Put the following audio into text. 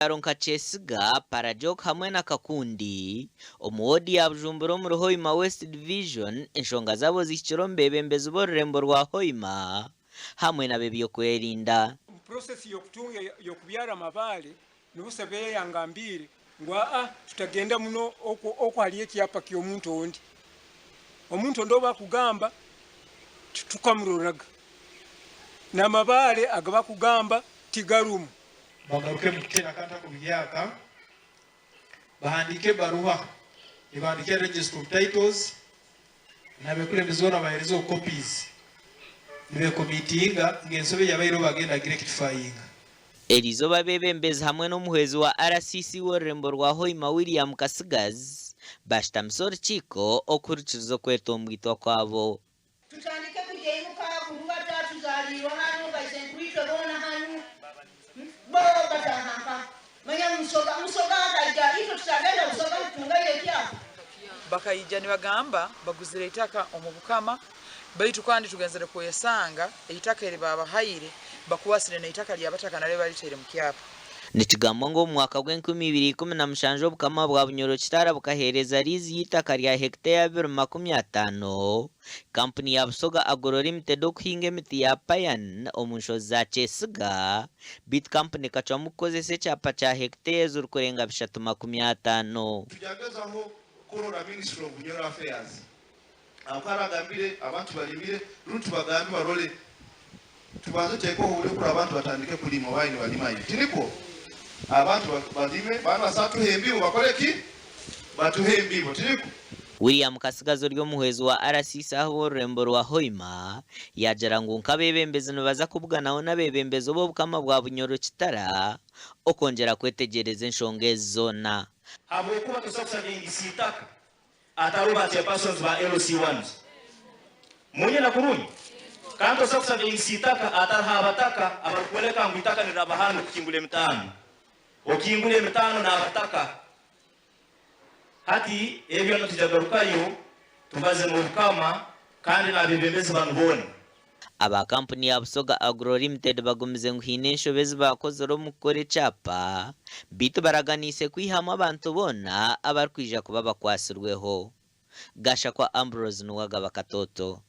Byaro nka Kyesiga, Parajok hamwe na Kakundi omu woodi ya Bujumbura omuri Hoima West Division enshonga zaabo zihikire omu beebembezi b'orurembo rwa Hoima hamwe n'ab'eby'okwerinda. Omu process y'okutunga y'okubyara amabaare niho surveyor yangambiire ngu aa tutagenda muno okwo okwo hariyo ekyapa ky'omuntu ondi. Omuntu ondi ou bakugamba titukamuroraga. N'amabaare agu bakugamba tigarumu. Bagarukemu kuteera akantu ako buhyaka, bahandiike ebaruha nibahandiikira Registrar of Titles n'abekulembezi boona babaheerezeho copies nibekomitinga ngu ensobi eyabaireho bagenda girectifyinga. Eriizooba abeebembezi hamwe n'omuhwezi wa RCC w'orurembo rwa Hoima William Katsigazi baashutamisa orukiiko okuhurikiriza okwetombwitwa kwabo. Tutandike kugyeimuka kuruga twatuzaariirwe hanu, baisenkuru-itwe boona hanu, bo bataaha nka. Manya Musoga, Musoga akaija, itwe tutagenda Busoga nitutungayo ekyapa. Bakaija nibagamba baguzire eitaka omu Bukama, baitu kandi tugenzere kwesanga eitaka eri baabahaire bakwasire n'eitaka ly'abataka naryo bariteire mu kyapa. Nikigambwa ngu omu mwaka gw'enkumi ibiri 17 Obukama bwa Bunyoro Kitara bukaheereza liizi y'eitaka rya hekiteya 250 kampuni ya Busoga Agro Limited okuhinga emiti ya Pine omu nshozi za Kyesiga beitu kampuni ekacwamu kukozesa ekyapa kya hekiteya ezirikurenga 350. Tugyagezaho kurora Ministry of Bunyoro Affairs ahabw'okuba aragambire abantu barimire rundi tubagambe barole tubanze tuteeke obuhuri kurora abantu batandike kulima wayi nibalimayo tinikwo? Abantu balime banabaasa tuha embibo bakore ki? Batuhe embibo tinikwo? William Katsigazi ori omuhwezi wa RCC ahabw'orurembo rwa Hoima yaagira ngu nk'abeebembezi nibaza kubuganaho n'abeebembezi b'obukama bwa Bunyoro Kitara okwongyera kwetegyereza enshonga ezi zoona. Habwokuba tosobola kusabingisa itaka atari ba chairpersons ba LC ones. Munyina kurungi? Kandi tosobola kusabingisa itaka atariho abataka abarikwoleka ngu itaka niriraba hanu kukingura emitaano. Okingura emitaano n'abataka. Hati ebyo nitwija kugarukayo tubaze n'Obukama kandi n'abebembezi banu boona. Aba kampuni ya Busoga Agro Limited bagumize ngu haine enshobe ezi baakozire omu kukora ekyapa beitu baraganiise kwihamu abantu boona abarikwija kuba bakwatsirweho. Gashakwa Ambrose niwe agaba Katoto.